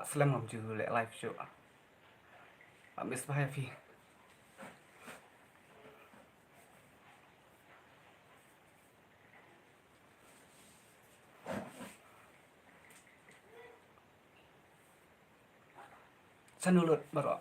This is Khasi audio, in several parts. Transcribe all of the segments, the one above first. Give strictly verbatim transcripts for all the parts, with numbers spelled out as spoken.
Slem ngam ju leh live shuh. Am is bha ïa phi. Shano lut baroh.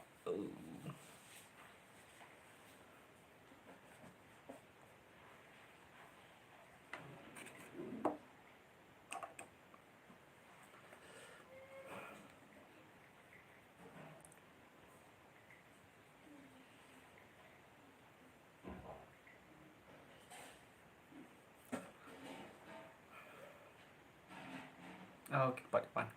Ah, okay, pat, pat.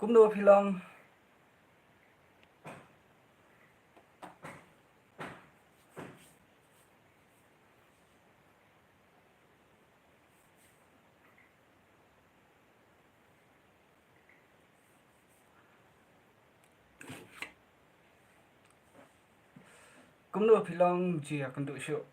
Kumno phi long? Kumno phi long? Ji ïa kynduh shuh.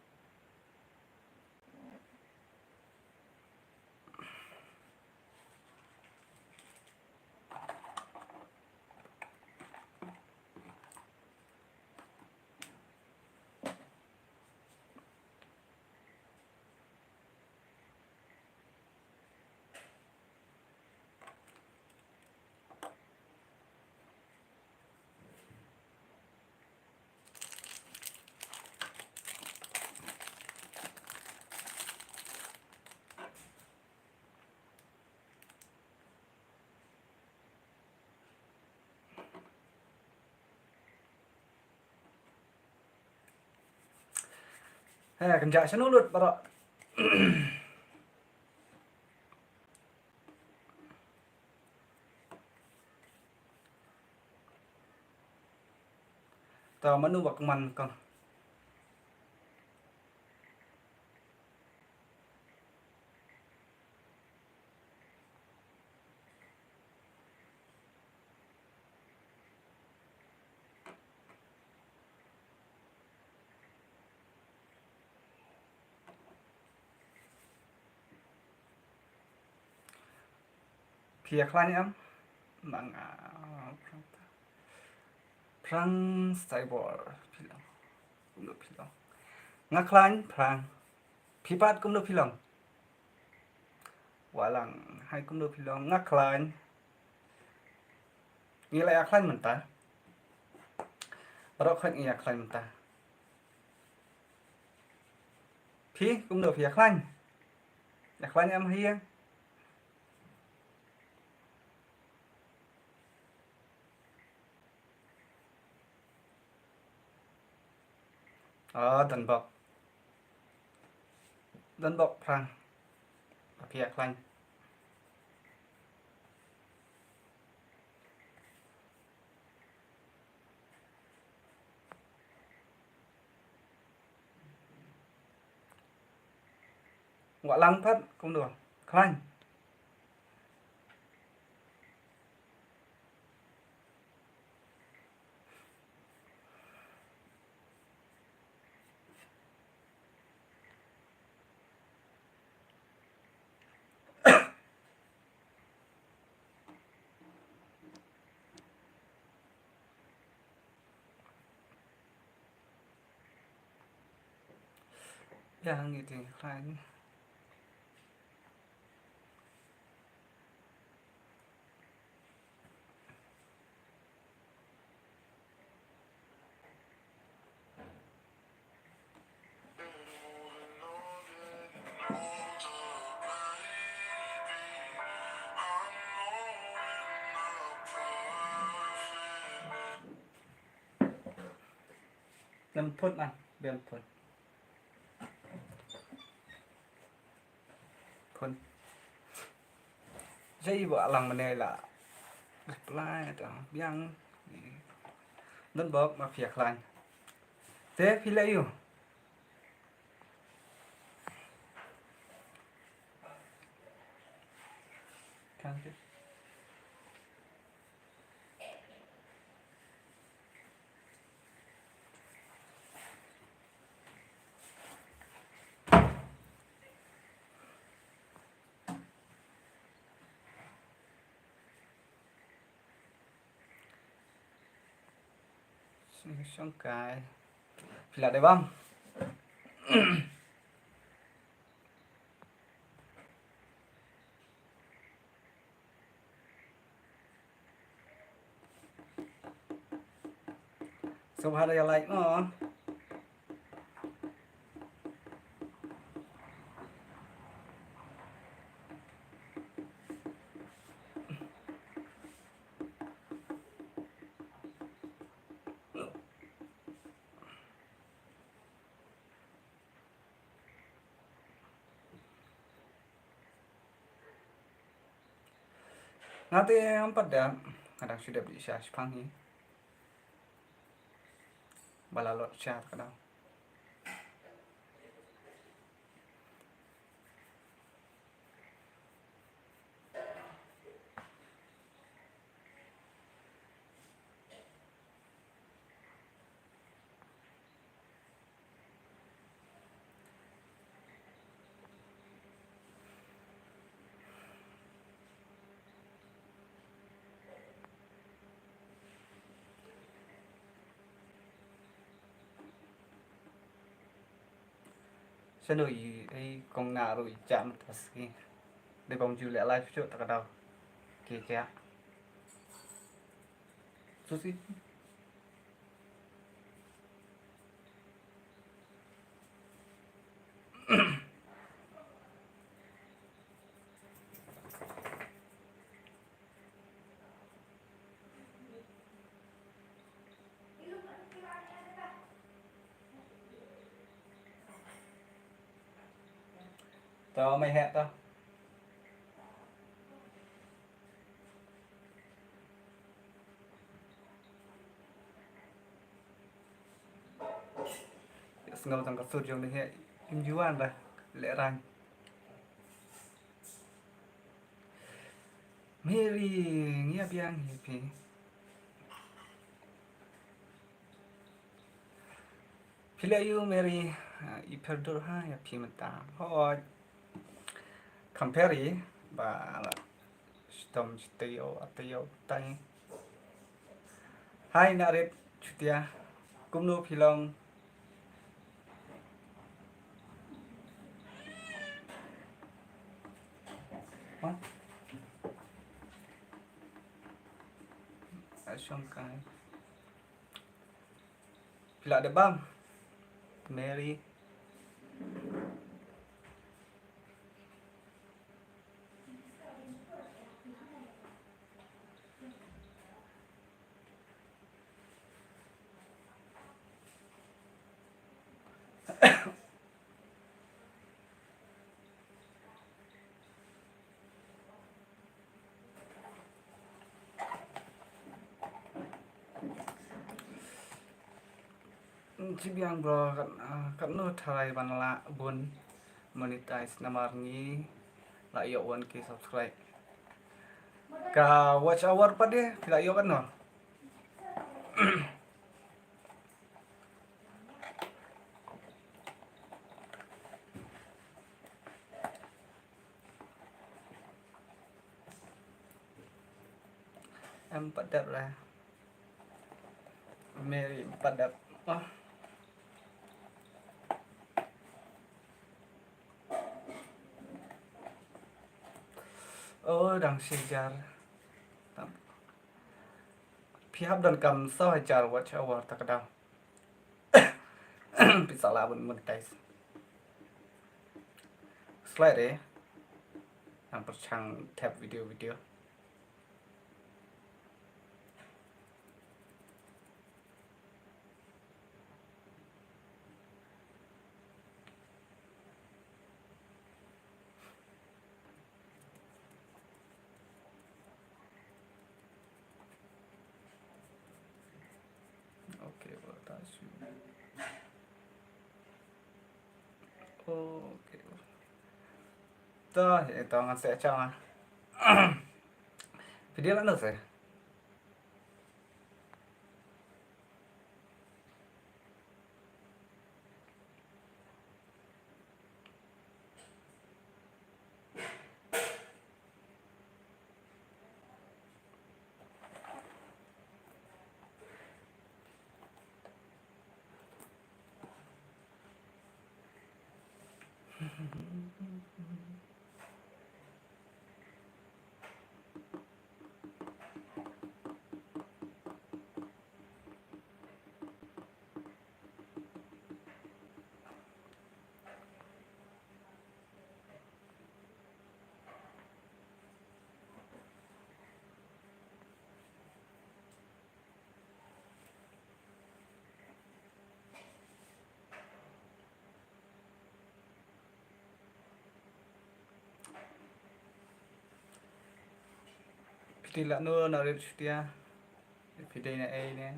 He, kynjah shano lut baroh. Ta mano ba kman kong. Phi ïa khlaiñ em? Ma nga, ah, Prang Cyber phi long. Kumno phi long? Nga khlaiñ Prang. Phi pat kumno phi long? Walang, hai kumno phi long? Nga khlaiñ. Ngi la ïa khlaiñ mynta. Baroh khoit ngi ïa khlaiñ mynta. Phi kumno phi ïa khlaiñ? Ïa khlaiñ em ha ïing? Ah, don bok. Don bok Prang. Phi ïa khlaiñ. Walang pat kumno? Khlaiñ. Ïa ngi dei khlaiñ. Lem phone ah, lem phone. Phone. Jai ba lang mane la reply ta biang. Don bok ma phi khlaiñ. Te phi leh ïu. Kan te. Sngewsih kai. Phi lah dei bam. Sngewbha da ïa like mo. Nga te ngam pat dep, nga dang shu dep dih sha shiphang hi. Ba la lot sha ka dang. Shano i, i kong na ru i jam tas ki. De bang ju le live shu ta ka dau. Ki kya. Susi. To, mày hẹn to. Sngew tang ka sur jong ni he im juan da le rang. Mary, ngi ïa biang hi phi. Phi leh ïu Mary, ah, i pher dur ha ïa phi mynta. Hooid. Kham pher i ba la shitom shitaïew ataïew tai. Hai Narit Chutia, kumno phi long? What? Ashong kai. Phi lah dep bam? Mary. Jibiang bro, kat, ah, katno tharai ban lah bun monetize namar ngi lah ïoh one K subscribe. Ka watch hour pat de, phi lah ïoh katno? Em pat dep re. Mary em pat dep. Oh. Oh, dang shi hajar. Tam. Phi hap donkam saw hajar watch hour ta ka daw. Phi sa lah bun monetize. Slide eh. Nang pyrshang tap video video. Okay. To, ito ngan sa ïa chong ah. Phi dei lano se? Phi dei lano, na rit shutia. Phi dei na ei ne.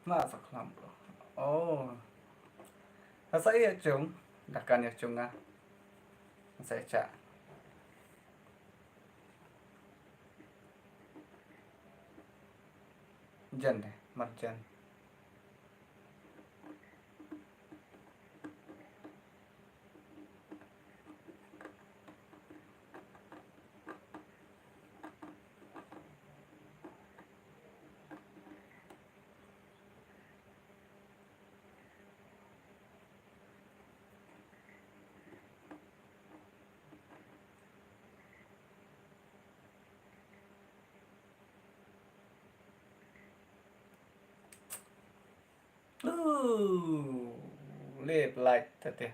Ma sa khlam ko. Oh. Sa ïa chung, da kan ïa chung ah. Sa ïa cha. Jan de, mar jan. Uh, lip light tadi.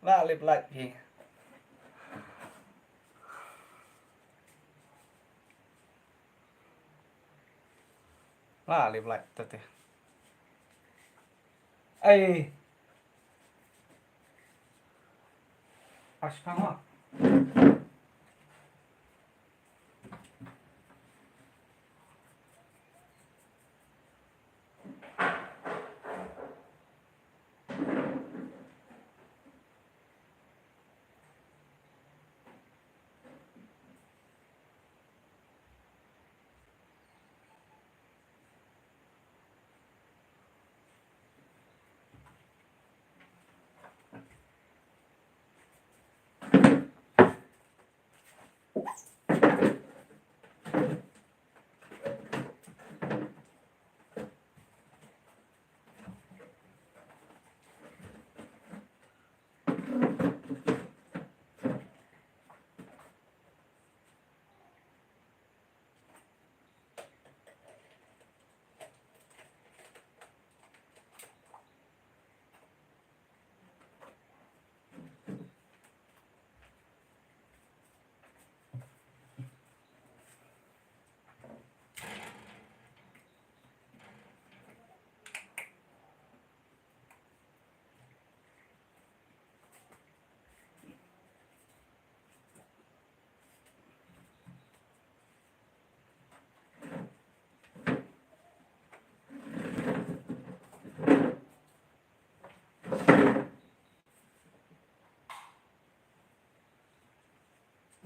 Lah lip light phi. Lah lip light tadi. Ai. Ash kama.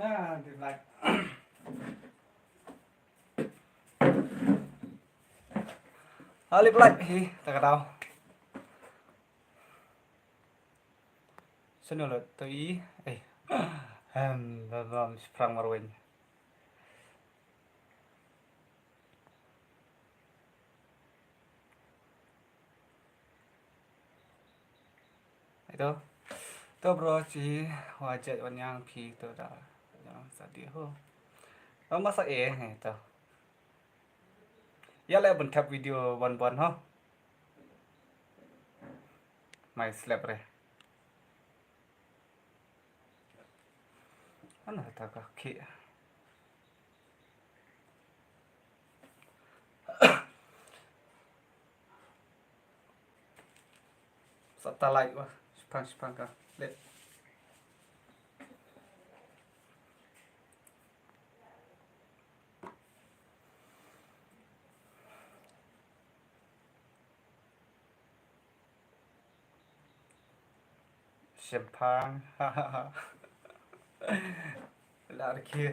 Nah, di like. Hali like hi, ta ka daw. Sino lo to i, eh. Hem, da da sprang marwin. Ito. To bro, chi wa jait wan yang phi to da. Yang sa di ho. Ong ma sa e he to. Ïa leh ban thep video ban ban ho. Mai slep re. Ana ta ka ki. Sa ta lai wa. Shipang shipang ka. Let. Shempang. Lar ki.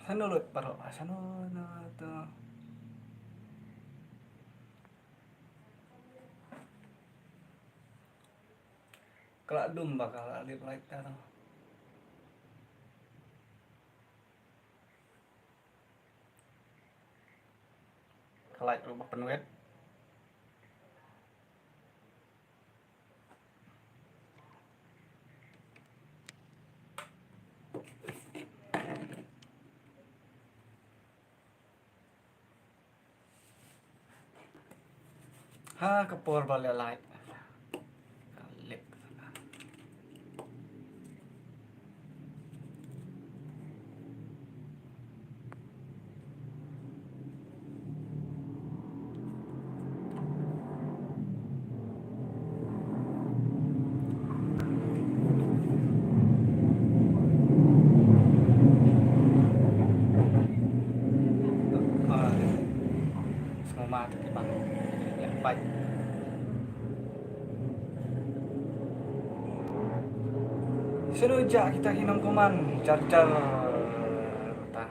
Sano lut paro, sano na to. Kala dum ba kala lip light ta to. Ka light ruh ba pynwit. Ha ka por ba la light. Ka lip. Sngewma te ki bang. Ïa, bye. Shu jah kita ki nongkoman jar jar ta.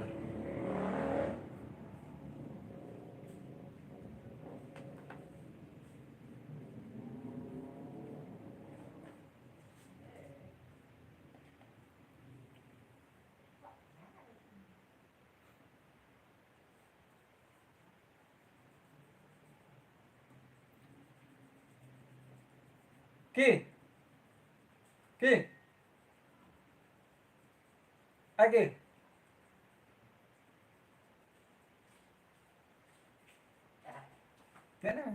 Ki. Ki. Agi. Kena.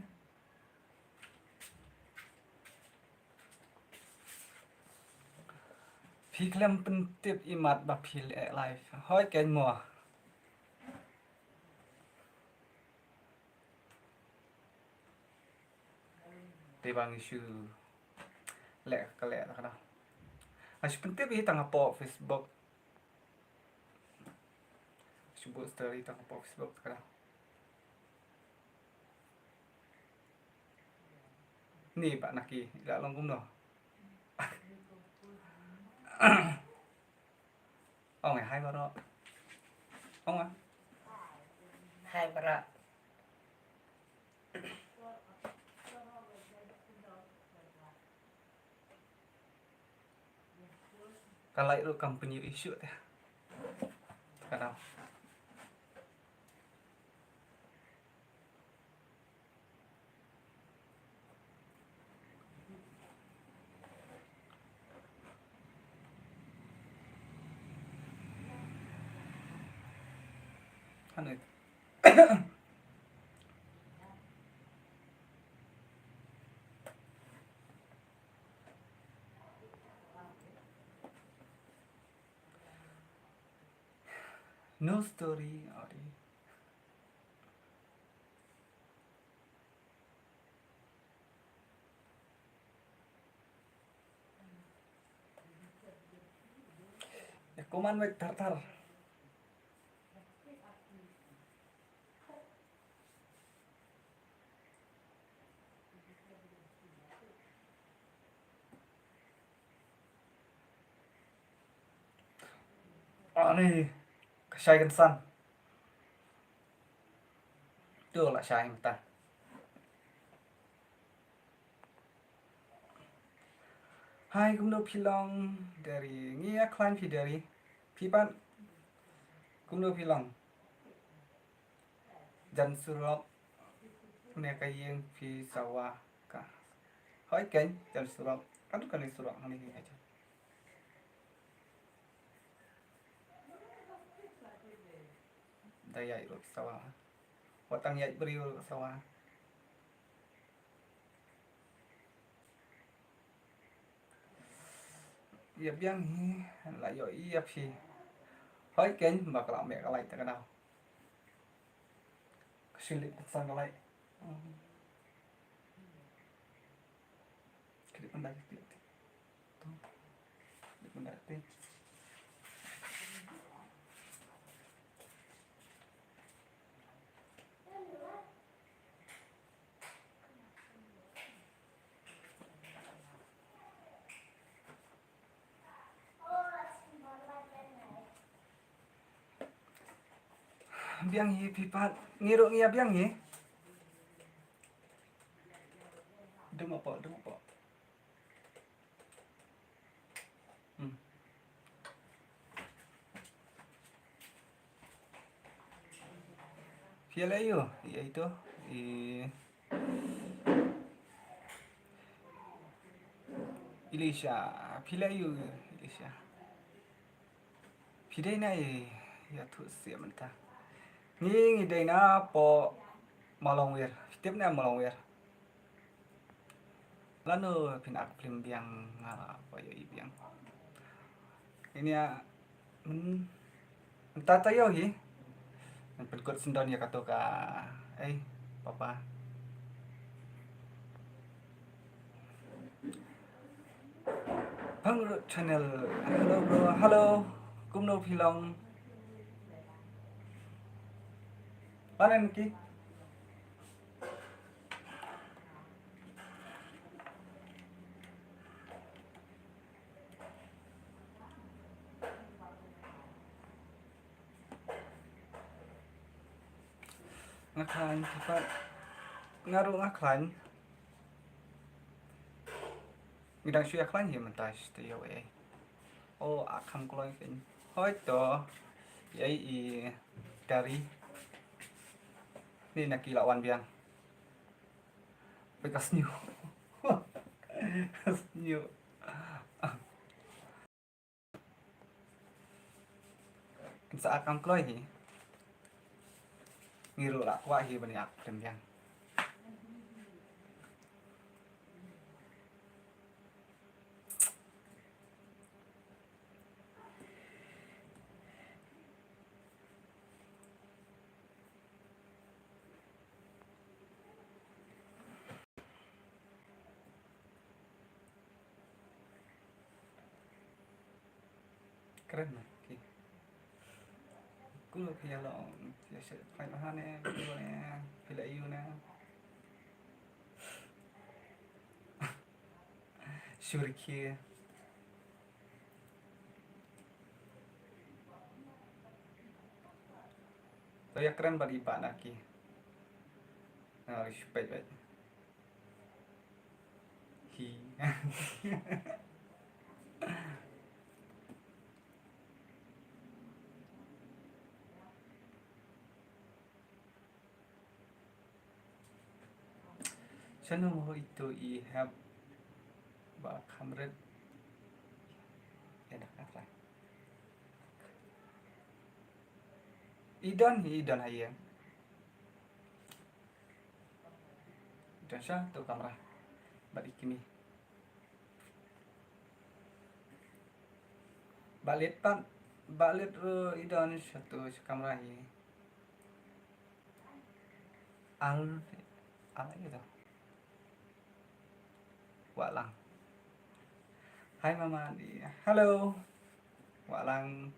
Phi khlem pyntip imat ba phi leh live. Hoi ken mo. Te ba ngi shu leh ka leh ka na. Nga shu pyntip hi tang hapoh Facebook. Shu buh story tang hapoh Facebook ka na. Ni ba na ki la long kumno. Ong ai hai baroh. Ong ai. Hai baroh. Ka light ruh kam pynïoh issue te. Ka dang. Hangne. No story, odi. Ïa, kuman wek tar tar. Ani ka shai kan san. Tu la shai mynta. Hai, kumno phi long Deri? Ngi ïa khlaiñ phi Deri. Phi pat kumno phi long? Jan surok ne ka ïing phi sawa ka. Hoi ken jan surok. Kan kan surok ni ni aja. Da ïaid ruh sawa. Wat tang ïaid briew ruh sawa. Ïa biang hi la ïoh ïa phi. Hoi ken ba ka la meh ka lai ta ka dau. Ka shu lip ka sang ka lai. Ka lip pandai ka lip. Tu. Lip pandai ka lip. Biang hi phi pat, ngi ruh ngi ïa biang hi. Dum apa, dum apa. Hmm. Phi ïa leh aïu, ïa itu, i Elisha, phi leh aïu, Elisha. Phi dei na i, ïathuh seh mynta. Ngi, ngi dei na poh Mawlongwir. Phi tip na Mawlongwir. Lano phin ak phlim biang nga la ba ïohi biang. Ini ya, men, mynta ta ïohi. Ngan pynkut syndon ïa kato ka, eh, papa. Pangruh Channel. Hello bro, hello. Kumno phi long? Panen ki? Nga khlaiñ, phi pat. Nga ruh nga khlaiñ. Ngi dang shu ïa khlaiñ hi mynta shu te ïa wei. O, a kham kloi kein. Hoi to. Ïa i kari. Ni na ki la wan biang. Phi ka sniew. Sniew. Sa a kham kloi hi. Ngi ruh la kwah hi ban ïa khlem biang. Kren na ki. Kumno phi ïa long, phi ïa shu khlaiñ bha ne, kumno ne, phi leh aïu ne. Shu rkhie. To ïa kren bad i bah na ki. Na ri shu peit beit. Hi. Shano mo ito i hep ba khamret. Ïa dak atlai. I don, i don ha ïing. I don sha tu kamra. Bad i kmie. Ba lit pat, ba lit ruh i don sha tu sha kamra hi. Al, al ito. Wah lang. Hai mama di. Hello. Wah lang.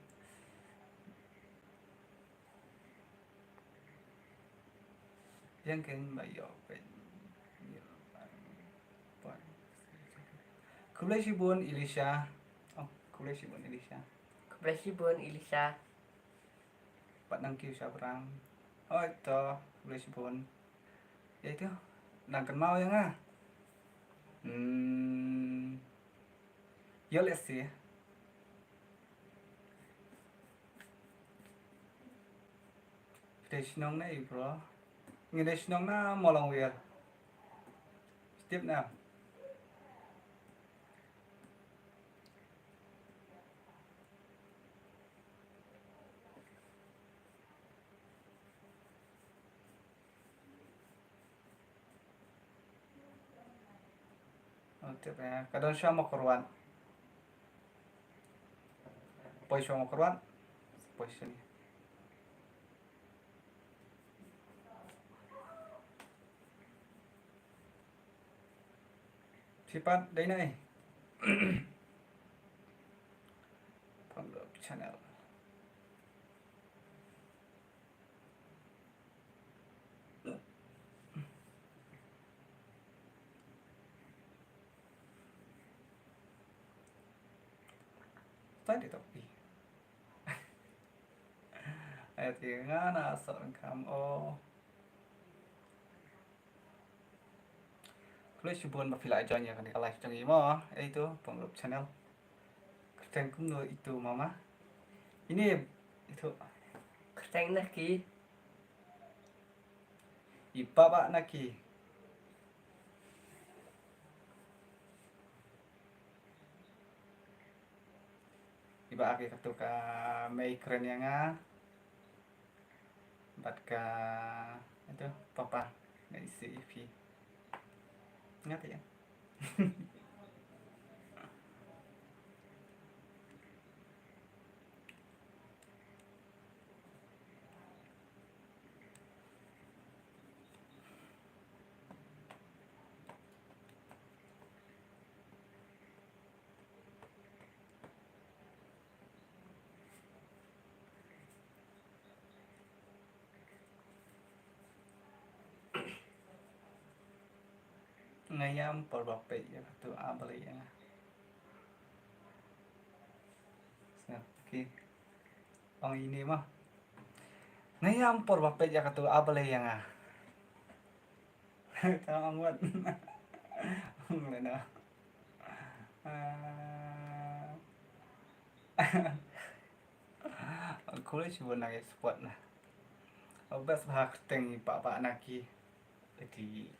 Yang ken ba ïoh peit. Khublei shibun Elisha. Oh, khublei shibun Elisha. Khublei shibun Elisa. Pat nang kiew sha brang. Oi to, khublei shibun. Ïa ito, dang kynmaw ïa nga. Hmm. Ïa lehse. Phi dei shnong na i bro? Ngi dei shnong na Mawlangwir. Tip na. Ka don sha Mawkyrwat. Poi sha Mawkyrwat. Poi shane. Phi pat dei na ei? Pamlok channel. Tadi topi. Ai ti nga na sot kam o. Khublei shibun ba phi la join ïa kane ka live jong i mo. Ei to, Pamlok channel. Kyrteng kumno ito mama? Ine ito. Kyrteng Naki. I baba Naki. I ba ake katu ka mei kren ïa nga. Bad ka ito papa nga isi ïa phi. Nga te ïa. Nga ïam por ba peit ïa katu a balei ïa nga. Sa, okay. Ong ine ma. Nga ïam por ba peit ïa katu a balei ïa nga. Tang ong wat. Ong le na. Ah. Khublei shibun nang ïa support na. Best bha kyrteng i papa Naki. Ati.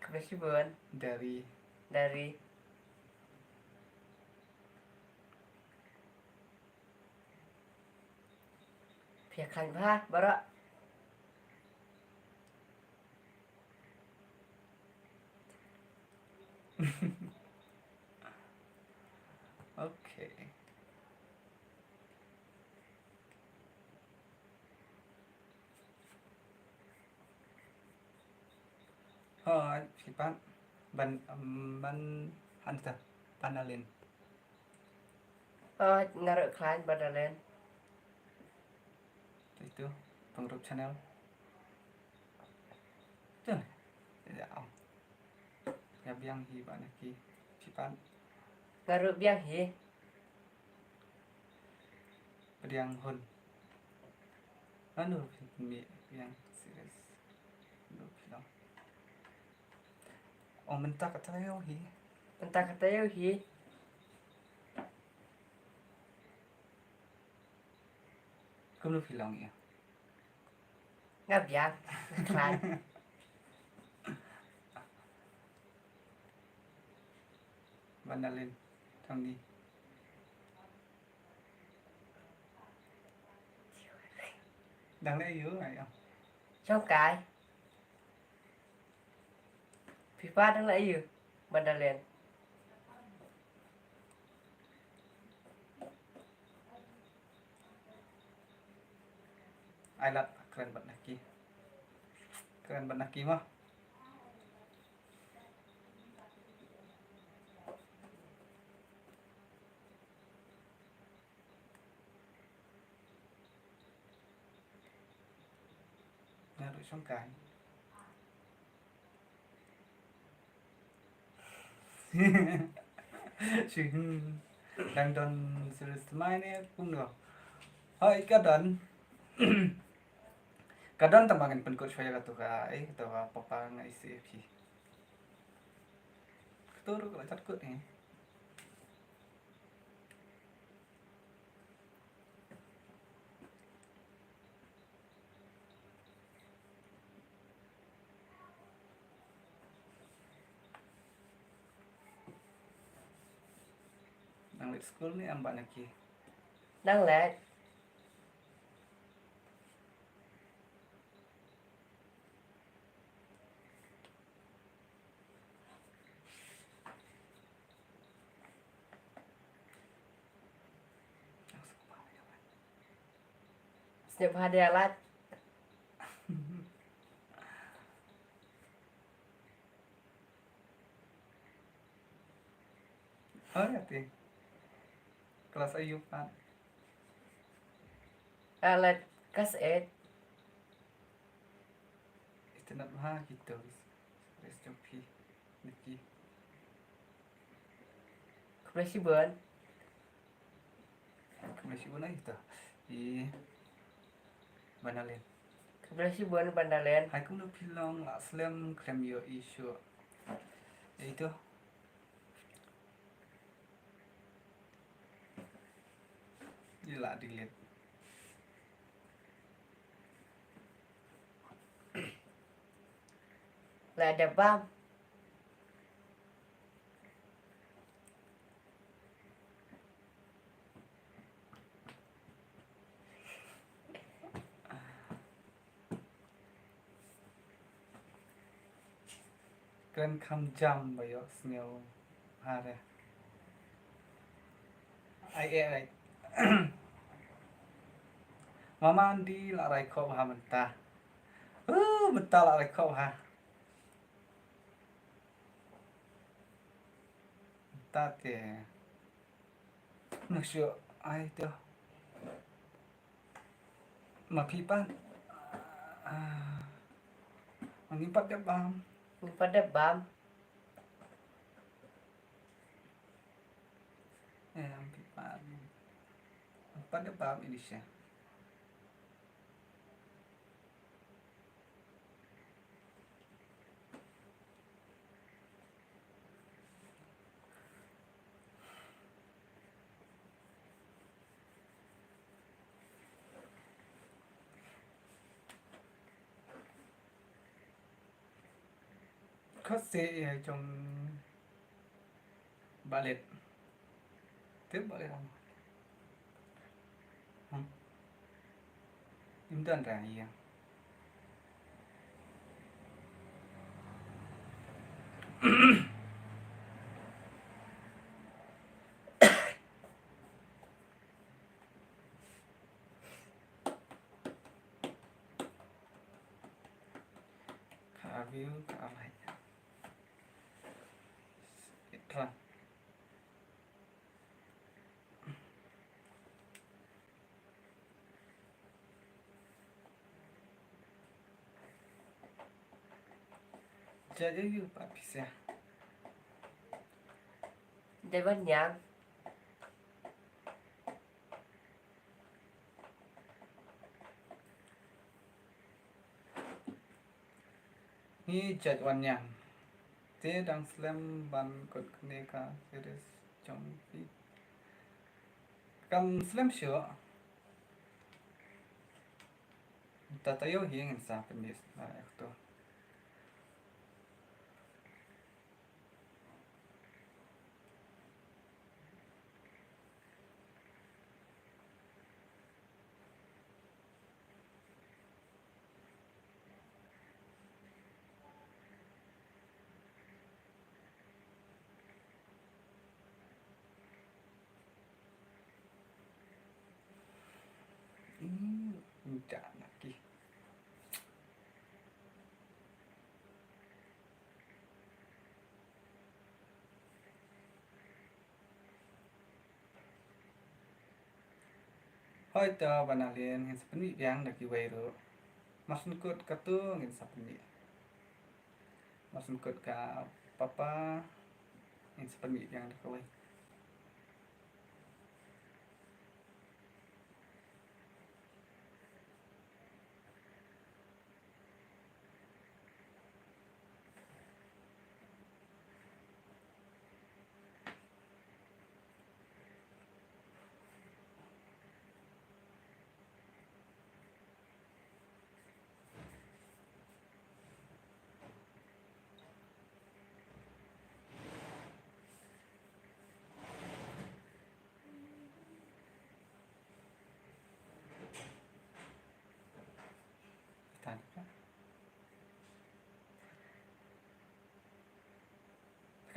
Khublei shibun. Dari. Dari. Phi khlaiñ bha baroh. Okay. Hooid, phi pat ban, ban, hangta, ban Nalin. Hooid, nga ruh khlaiñ ban Nalin. Itu, pengrup channel. Tun. Ya. Ya biang hi ba Naki. Phi pat. Nga ruh biang hi. Pdiang hun. Anu mi biang serious. Anu biang. Oh, mynta ka taïew hi. Mynta ka taïew hi. Kumno phi long ïa? Nga biang, nga khlaiñ. Ban Nalin, tang ni. Dang leh aïu, aïu. Shongkai. Phi pat dang leh aïu? Ban Nalin. Ai lad kren bad Naki. Kren bad Naki mo. Nga ruh shongkai. Shi, hmm. Dang don series thymmai ne kumno? Hooid ka don. Ka don, tang ba ngan pynkut shuwa ïa katu ka, eh, katu ka papa nga ïa phi. Katu ruh ka la jot kut, eh. Nang leit skul ne em, Bah Naki? Nang leit. Sngewbha de alat. Oh, ïa te. Klas aïu pat? Alat klas eight. Itynnad bha kito. Rest jong phi. Niki. Khublei shibun. Khublei shibun ai to. I Bandalen. Khublei shibun Bandalen. Hai kumno phi long, la slem khlem ïohi shuh. Ito. Ila delete. La da bam. Kren kham jam ba ïoh sngewbha re. Ai, ai, ai. Mama Andi la rai khoh bha mynta. Uh, mynta la rai khoh bha. Mynta te. Nang shu ai te. Ma phi pat. Ah. Ma ngi pat dep bam. Ngi pat dep bam. Eh, ma phi pat. Ngi pat dep bam ini sha. Khot se ïa jong Balet. Tip Balet ong. Hmm. Im don ra ïa. Ka view ka like. Itra. Jadi yu pa pisa. Dewan yang. Ngi judge wan ñiang. Te dang slem ban kut kane ka series jong phi. Kam slem shuh. Ta taïew hi ngin sa pynbeit na actor. Hmm, nda na ki. Hooid to Banalin, ngin sa pynmih biang da kiwei ruh. Mar syn kut katu ngin sa pynmih. Mar syn kut ka papa ngin sa pynmih biang da kawei.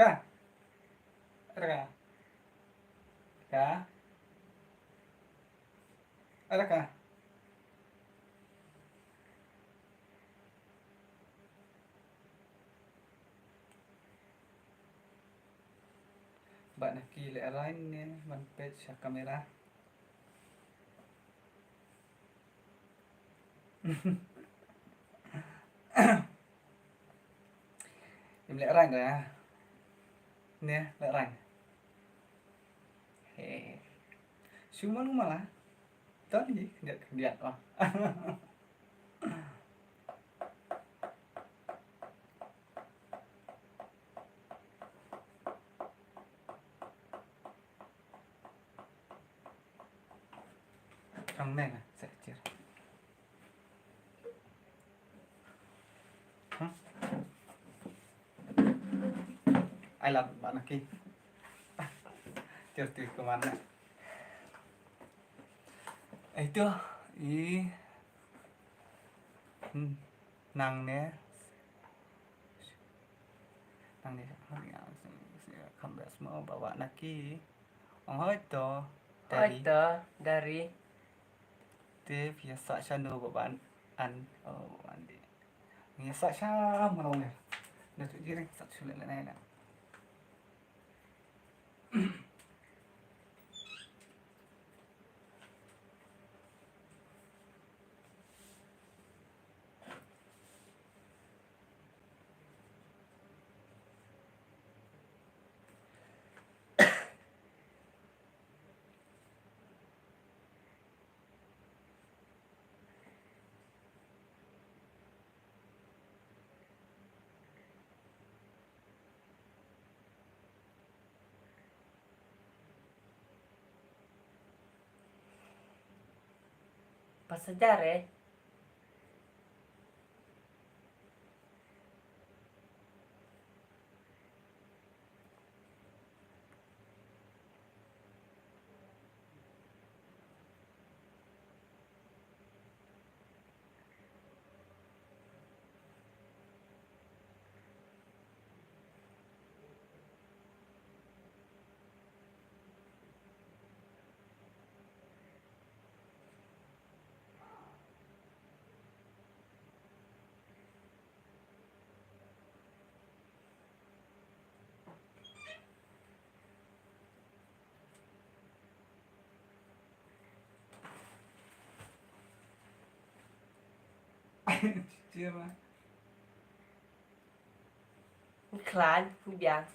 Ka. Ada ka. Ka. Ada ka. Ba na ki lehrain ne ban peit sha kamera. Im lehrain da. Ne lehrain. He. Shu malu mala. Ton hi khyndiat khyndiat wah. Trong neng ah, sa kecil. Hmm? Ai lap ba na ki. Kecil tu ke mana? Eh, tu. I. Hmm. Nang ne. Nang ne. Kham bes mo ba ba na ki. Ong hoi to. Hoi dari. To dari. Te phi ïa sah shano ba ban an, oh, ba ban di. Ngi ïa sah sha mano ne. Na tu jiring sah shu leh leh nai na. Pasajar eh. Khlaiñ, hu biang.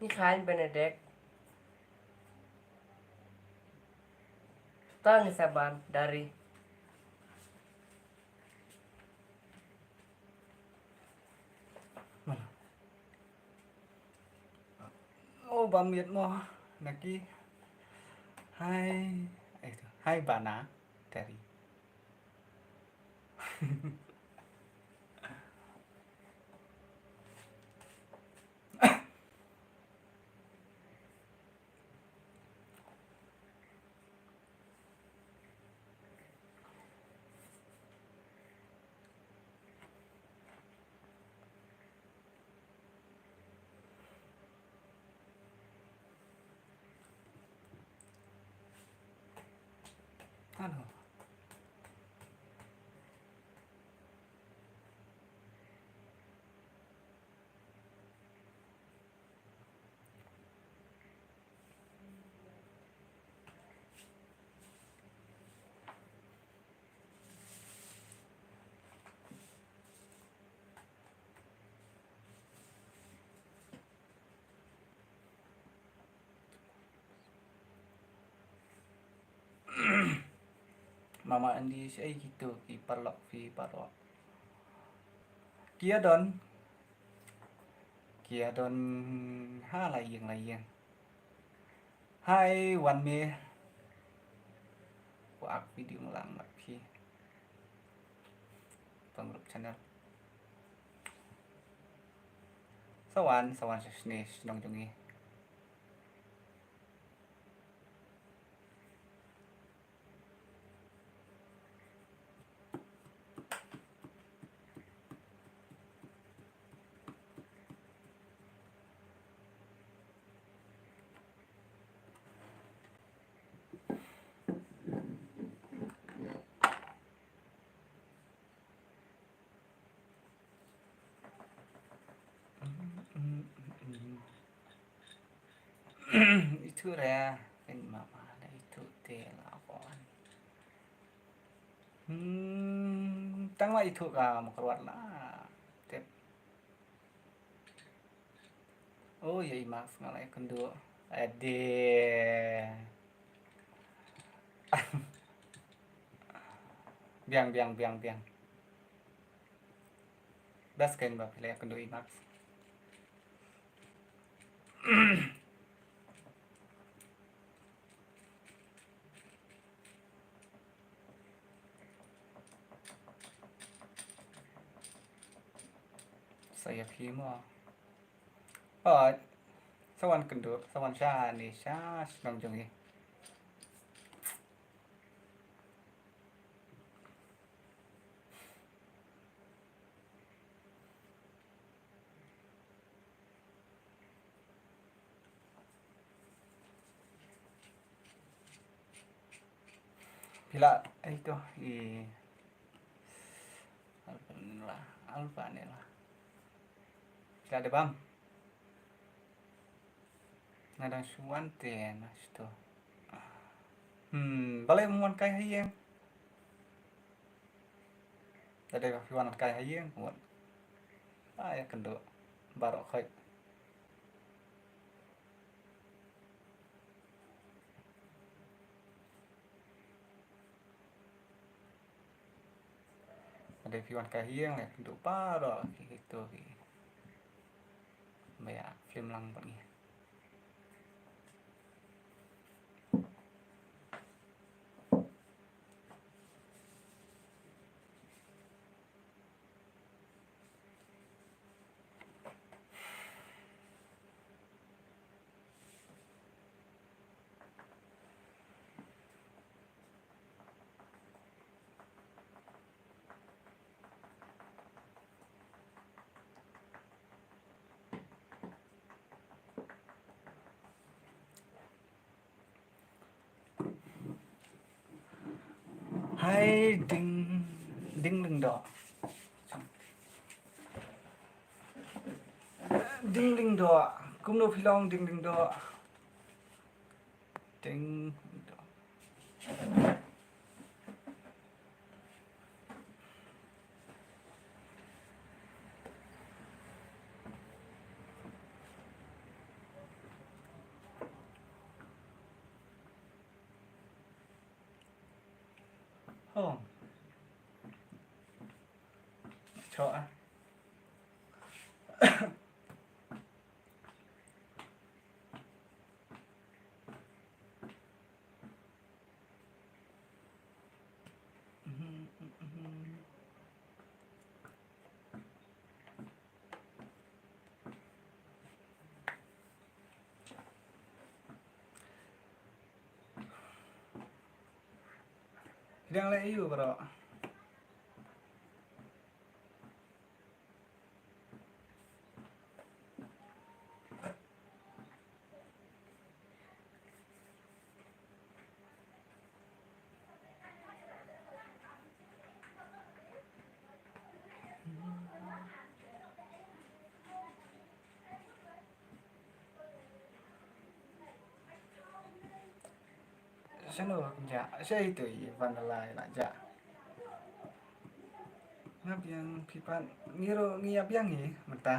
Ngi khlaiñ Benedict. Tang sa ban dari. Oh, ba miet mo na ki. Hai, eh, hai ba na dari. Ano. Mama Andi, shaei kito ki paralok phi baroh? Ki ïa don, ki ïa don ha la ïing la ïing. Hi Wan Me. Wa ak video lang mat phi. Pang group channel. Sa wan, sa wan sha shnong jong ngi. Itu re, kan mama da itu te la kon. Hmm, tang la itu ka makarwat la. Tep. Oh, ya i Max nga la ïa kynduh. Ade. Biang, biang, biang, biang. Das kein ba phi la ïa kynduh i Max. Sa ïa phi mo. Oh, sa wan kynduh, sa wan sha ni sha shnong jong ngi. Phi la, ai to, i, Alpha Nila, Alpha Nila. Phi la dep bam? Nga dang shu wan te na shito. Hmm, balei ym wan kai ha ïing? Lada phi wan kai ha ïing, wan. Ai, kynduh baroh khoit. Lada phi wan kai ha ïing, ïa kynduh baroh ki, kito ki. Ba ïa film lang bad ngi. Hai Ding, Ding Lyngdoh. Ding Lyngdoh. Kumno phi long Ding Lyngdoh? Ding Lyngdoh. Oh. Cho ah. Dang leh ïu baroh. Shano kin jah, sha itu i Vanilla i la jah. Nga biang phi pat, ngi ruh ngi ïa biang i mynta.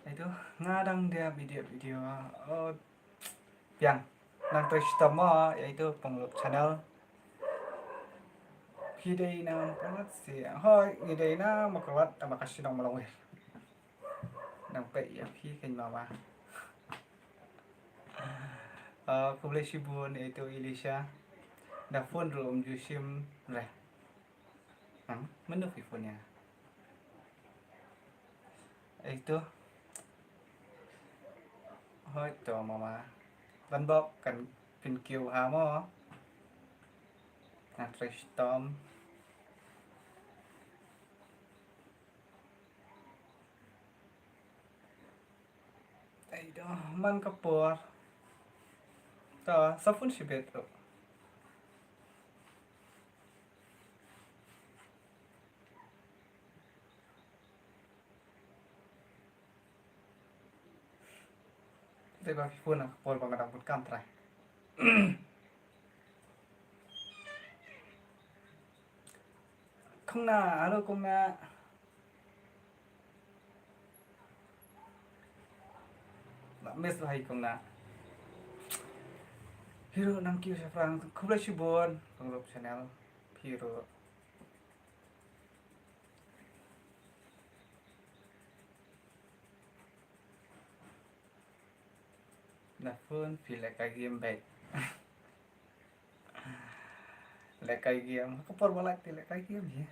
Itu nga dang dep video, video. Oh, biang. Nang trei shitom mo ïa itu Pynlop channel. Phi dei na Mawkyrwat seh? Hooid, ngi dei na Mawkyrwat, tang ba ka shnong Mawlangwir. Nang peit ïa phi kein mama. Ah, khublei shibun ïa itu Elisha. Da phone ruh um ju shim re. Hmm, mano phi phone ïa? Itu. Hooid to mama. Ban bok kan pynkiew ha mo. Nang trei shitom. Ai do, man ka por. Ta, sa phone shibit ruh. Te ba phi phone ka por ba nga dang bud kam trai. Kong Na, halo Kong Na. La miss bha ïa Kong Na. Phi ruh nang kiew shaphrang, khublei shibun, Pynlop channel, phi ruh. Na phone phi lehkai game beit. Lehkai game. Ka por ba lait te lehkai game hi.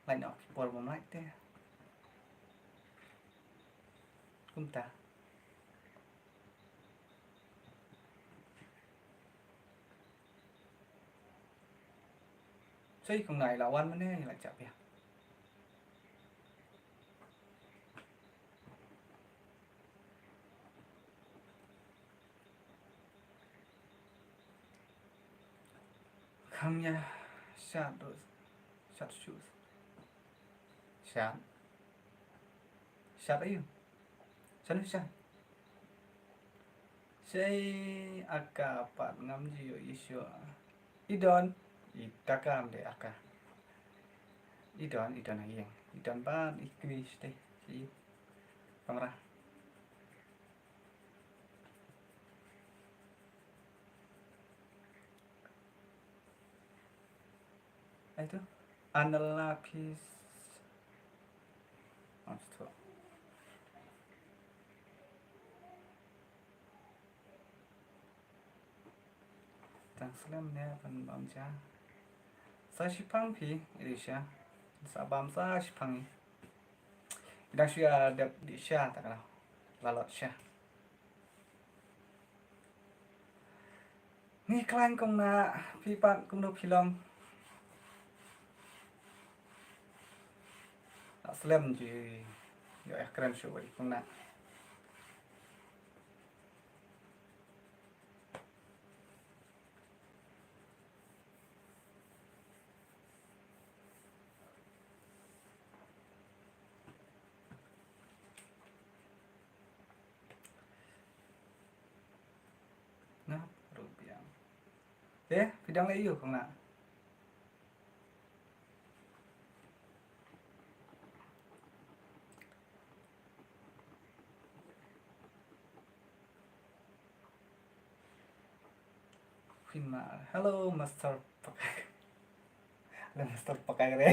Lait noh ka por ba lait te. Kumta. Sei Kong Na i la wan mynne i la jah biang. Kham ïa shat do shat shu shat shat ayu. Shano sha? Sei aka pat ngam ju ïoh i shuh. I don i takam de aka. I don, i don ha ïing. I don bad i kri shatei. I kamra. Ai tu. Analapis. Oh, tu. Tang slem ne ban bam ja. Sa shipang phi, Elisha. Sa bam sa shipang. Dang shu ïa dep dih sha ta ka dau. La lot sha. Ngi khlaiñ Kong Na, phi pat kumno phi long. La slem ji. Ïoh ïa kren shu wei Kong Na. Nga ruh biang. Te phi dang leh aïu Kong Na? Phin ma, hello Master Pakai. Hello Master Pakai re.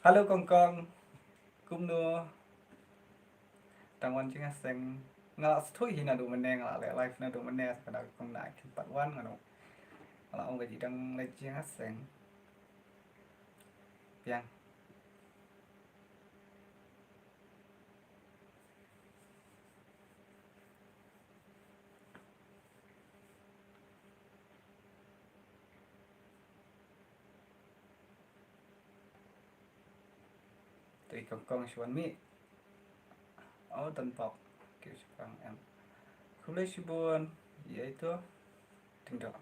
Hello Kong Kong. Kumno? Dang wan jingïaseng. Nga la sdang hi naduh mynne, nga la leh live naduh mynne, sa ka da Kong Na kin pat wan nga noh. Nga la ong ka ji dang leit jingïaseng. Biang. Te i Kong Kong shu wan mih. Oh, don pop. Ki shu pang em. Khublei shibun. Ïa itu. Ding dong.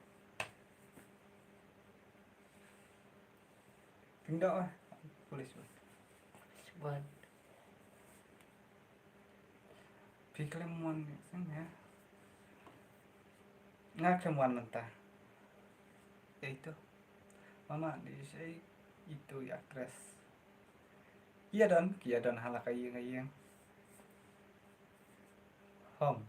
Nda, ah, police ban. Ban. Phi khlem wan seng, ya. Nga khlem wan mynta. Ito. Mama, di sei itu ya actress. Ïa don, ïa don ha la ka ïing, ïing. Home.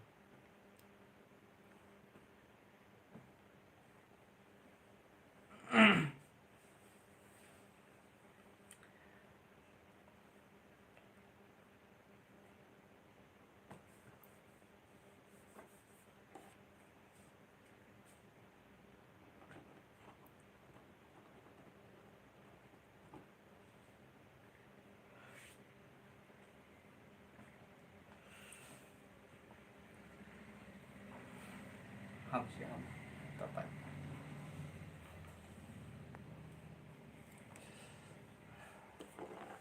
Ham siang. Tapat.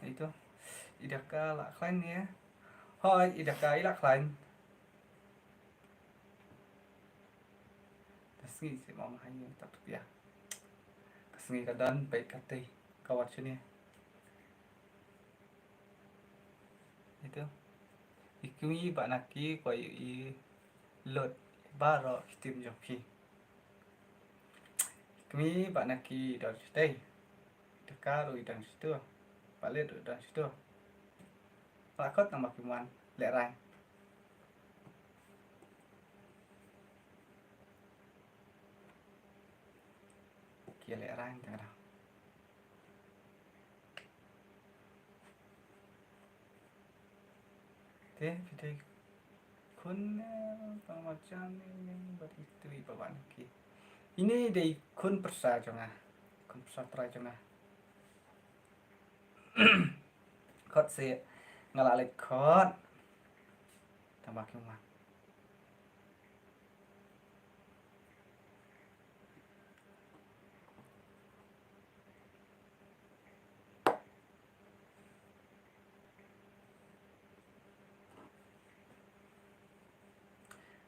Ito. I da ka la khlaiñ ne? Hooid, i da ka i la khlaiñ. Ka sngi seh ma nga ha ïing, tap tap ïa. Ka sngi ka don beit ka tei, ka wat shane. Ito. I kmie bad na ki kwah ïohi lut baroh ki team jong phi. I kmie bad na ki don shatei. I da ka ruh i don shato. Ba leit ruh i don shato. Ba khot nang ba kim wan lehraiñ. Ki lehraiñ tang da. Te phi dei khun, eh, pang marjan ne, bad itu i ba wan ki. Ine i dei khun pyrsa jong nga. Khun pyrsa trai jong nga. Khot seh, nga la leit khot. Tang ba kim wan.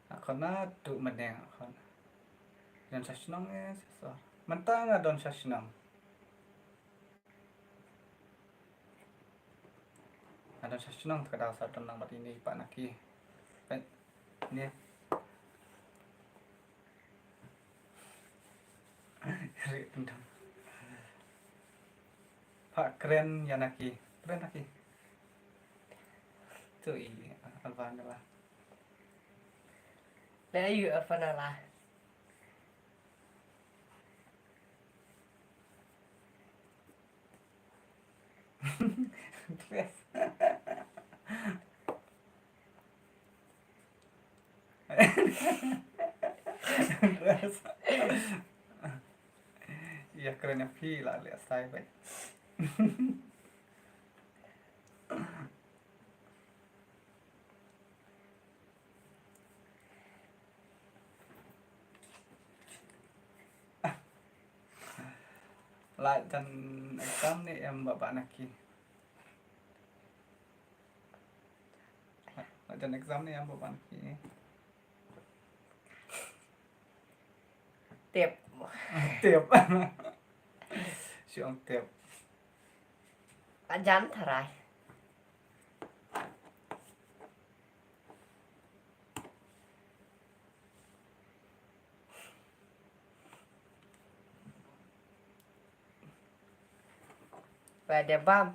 Nga khot na tu mynne nga khot. Don sha shnong eh, sha sor. Mynta nga don sha shnong. Nga don sha shnong, te ka daw sa don lang bad ine i pa na ki. Peit ne. Ri tendang. Pa kren ïa na ki. Kren na ki. Tu i Alvanala. Leh aïu Alvanala? Dress. Dress. Ïa kren ïa phi la leh style bad. La jan exam ne em ba ba na ki. La jan exam ne em ba ba na ki. Tip. Tip. Shu ong tip. Ka jan tharai. Ba da bam.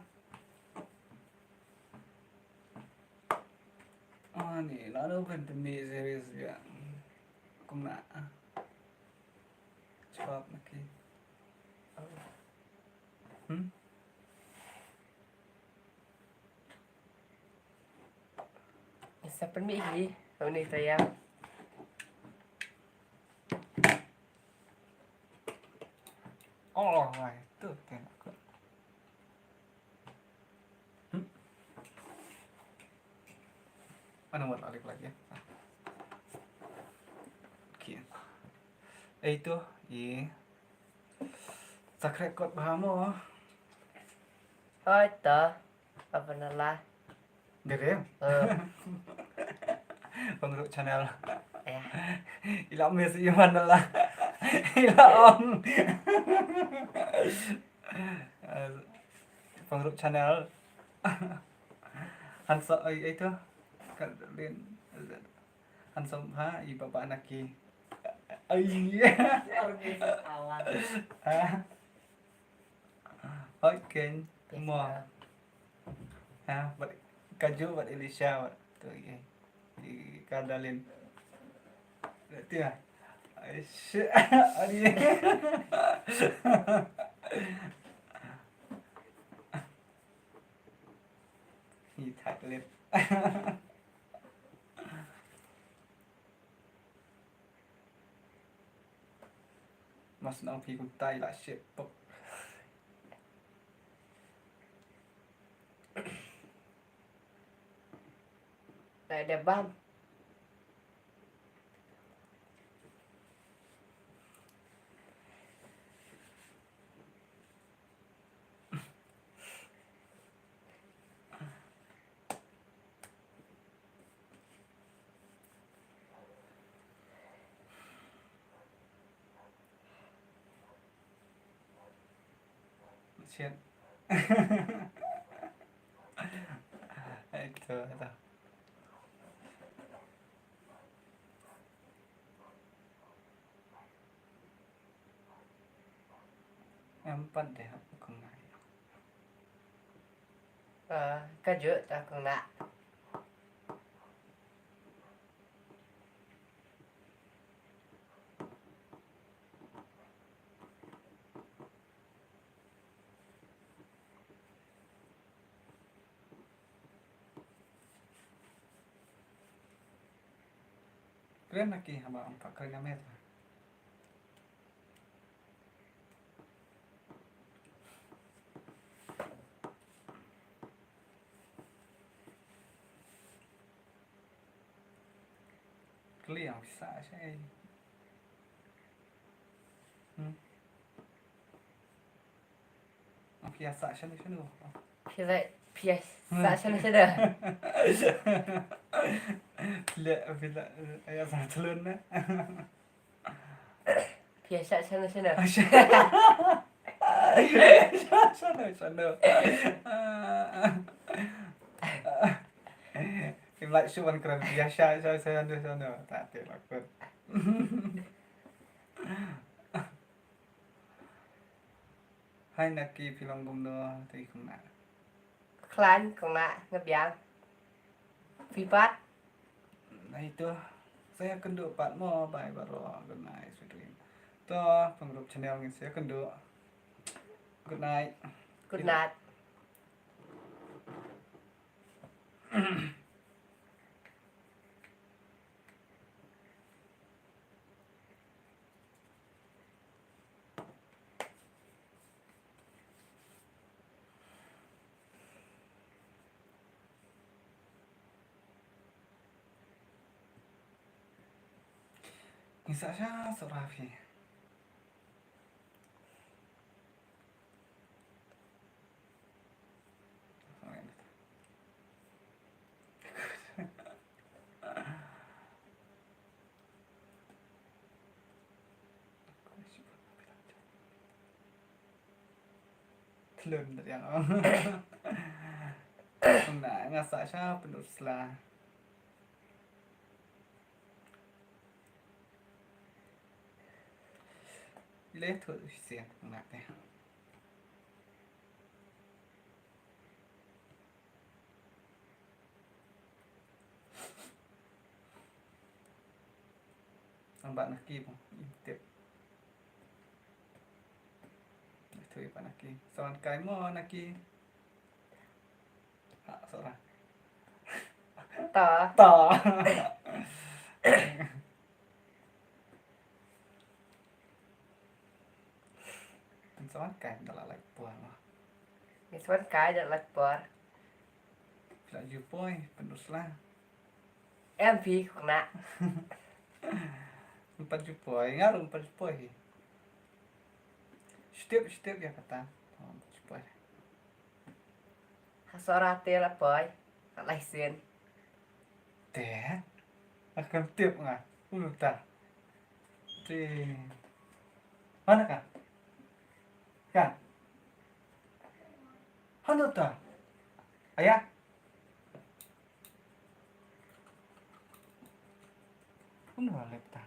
Ani, la do kan te mi serious ya. Kumna. Jawab na ki. Hmm? Sa pynmih hi, uni tayang. Oh, wai, tu tengok. Hmm? Mana buat alik lagi ya? Ah. Okay. Eh, itu, iya. Subscribe kot bahamo. Oh, itu. Apa nalah? Dere. Eh. Pengurus channel. Ya. Ila mes iman lah. Ila ong. Pyngrope channel. Handsome, ai, ai tu. Ka lin. Handsome ha, i baba Naki. Ai. Awan. Ha. Hoi ken. Mo. Ha, bad Kaju, bad Elisha, bad tu, eh. Di Kadalin. Berarti lah. Aish. Ari. Hi, tak lip. Mas nang phi kumtai la shit pok. Dai da bam. Shit. Ai, to, to. Em pat dei hap kong nai. Ka jut ta kong na. Kren aki haba ong pak kren amet. Kli ang pisa sai. Hmm. Ang pisa sai sai. Pisa, pisa sai sai. Pila, pila, ya sa telun na. Pisa sai sai. Sana, sana. Im lai suan kran pisa sai sai sai. Tati lakut. Hai Naki phi long kumno te kong na. Klan kong na nga biang. Phi pat. Nai to. Sa ïakynduh pat mo bye baroh. Good night, sweet dream. To pyngrope channel ngin sa ïakynduh. Good night. Good night. Ngin sa sha sura phi. Tlun riang. Nga, nga sa sha pynlut sla. Le thu shisien nga te. Ang ba na ki mo im tip. Thu i ba na ki. Sawan kai mo na ki. Ha, sora. Ta. Ta. Ngi sa wan kai da la lait por mo. Ngi sa wan kai da la lait por. Phi la ju poi, pynlut sla. Em phi kong na. Em pat ju poi, nga ruh em pat ju poi hi. Shu tip, shu tip ïa kata. Em pat ju poi. Ha sora te la poi. Ka lai sien. Te. Nga kam tip nga. Ulu ta. Te. Mana ka? Ka. Ano ta? Aya. Ano lek ta?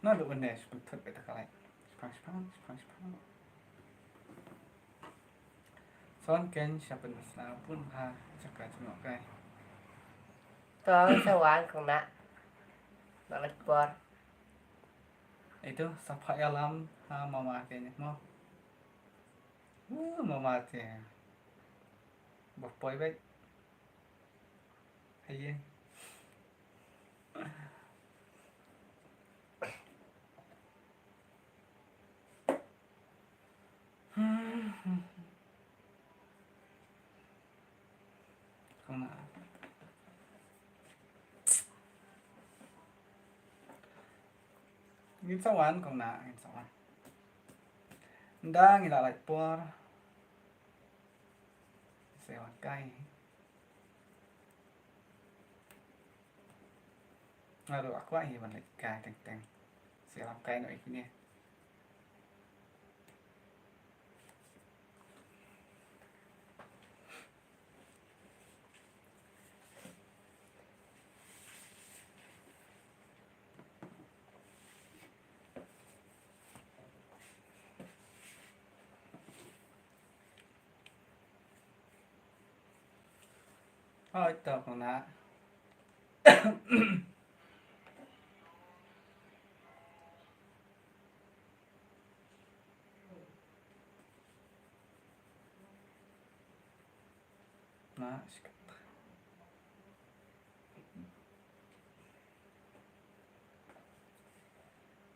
Na do ne, shpang thut beta kalai. Shpang, shpang, shpang, shpang. Son ken shapin sna pun ha chaka chunok kai. Tong sa wan kong na. Balik por. Itu sapa alam ha mama ken mo. Uh, mama te. Bapoi baik. Aye. Kong na. Ngin sa wan kong na, ngin sa wan. Nda ngi la lait por. Sa wan kai. Nga ruh kwah hi ban leit kai teng teng. Sa ïalam kai noh ïa kine. Hoi, to kong na. Na, sikat.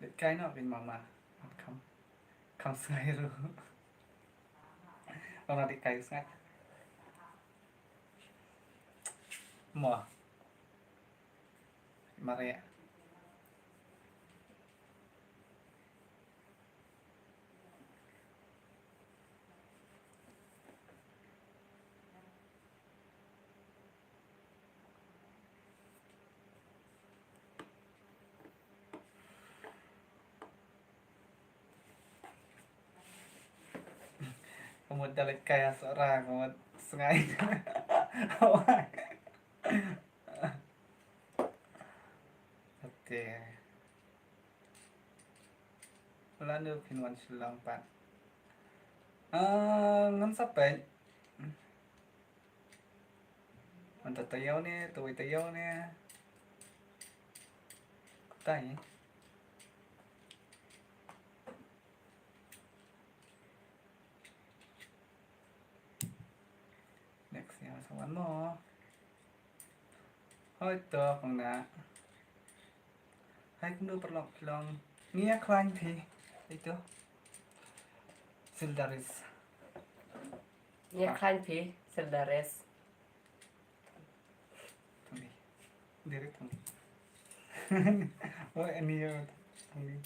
Dei kai noh pyn mama. Kam. Kam sngai ruh. Ong na dei kai sngai. Mo. Mareh. Ka mut da leit kai ha Sohra, ka mut sngai. Te. Lano phin wan Shillong pat? Ah, ngan sa peit. Wan ta taïew ne, ta wei taïew ne. Kumta hi. Next ïa sa wan mo. Hoi to kong na. Hai kumno paralok phi long. Ngi ïa khlaiñ phi. Ito. Sildaris. Ngi ïa khlaiñ phi Sildaris. Tong ni. Direct tong ni. Oh, ini ya. Tong ni.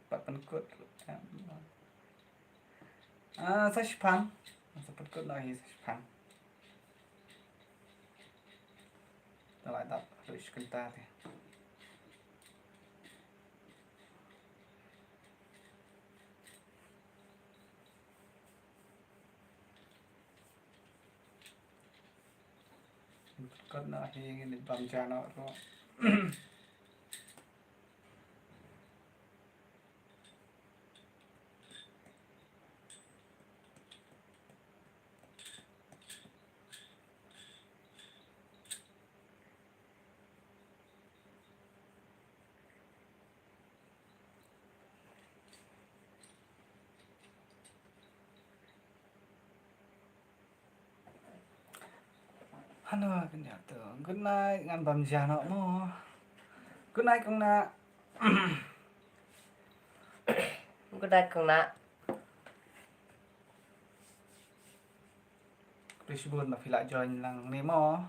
Pat pynkut. Ah, sa shipang. Sa pynkut noh hi sa shipang. Dah lah tak terus kenta teh. Kat na hi ngin bam jana ro. Hano, kynja to. Good night, ngan bam ja noh mo. Good night, kong na. Good night, kong na. Khublei shibun ba phi la join lang ne mo.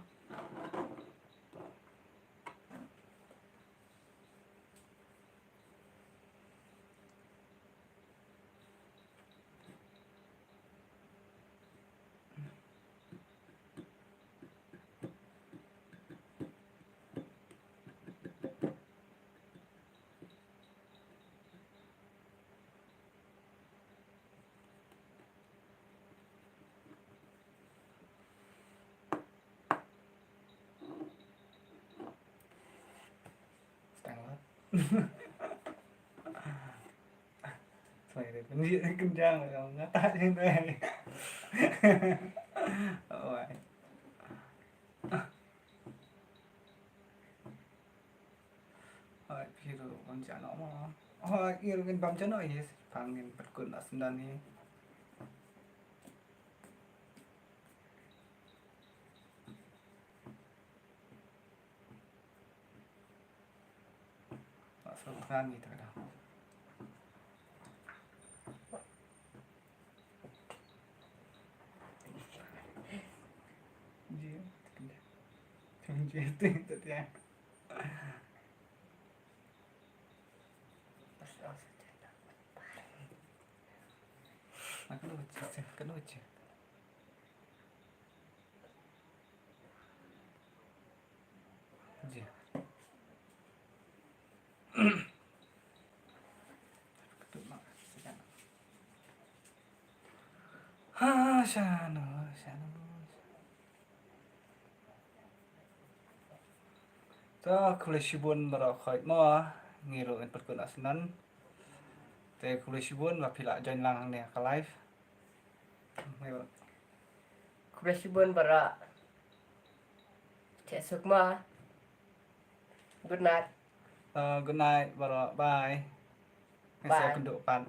Stang lat. Sorry, dei pynjih kynjang, nga tak jin dei. Oi. Oi, phi ruh bam ja noh mo. Oi, ngi ruh ngin bam ja noh hi, pang ngin pynkut noh syndon hi. Mak sel tngan ngi ta ka dang. Ji, ji, ti, ti, ti. Ka nu ji, ka nu ji. Ji. Ha, shano, shano. To, khublei shibun baroh khoit mo, ngi ruh ngin pynkut noh syndon. Te khublei shibun ba phi la join lang hangne ha ka live. Khublei shibun baroh. Te suk mo. Good night. Uh, good night baroh. Bye. Bye. Ngin sa ïakynduh pat.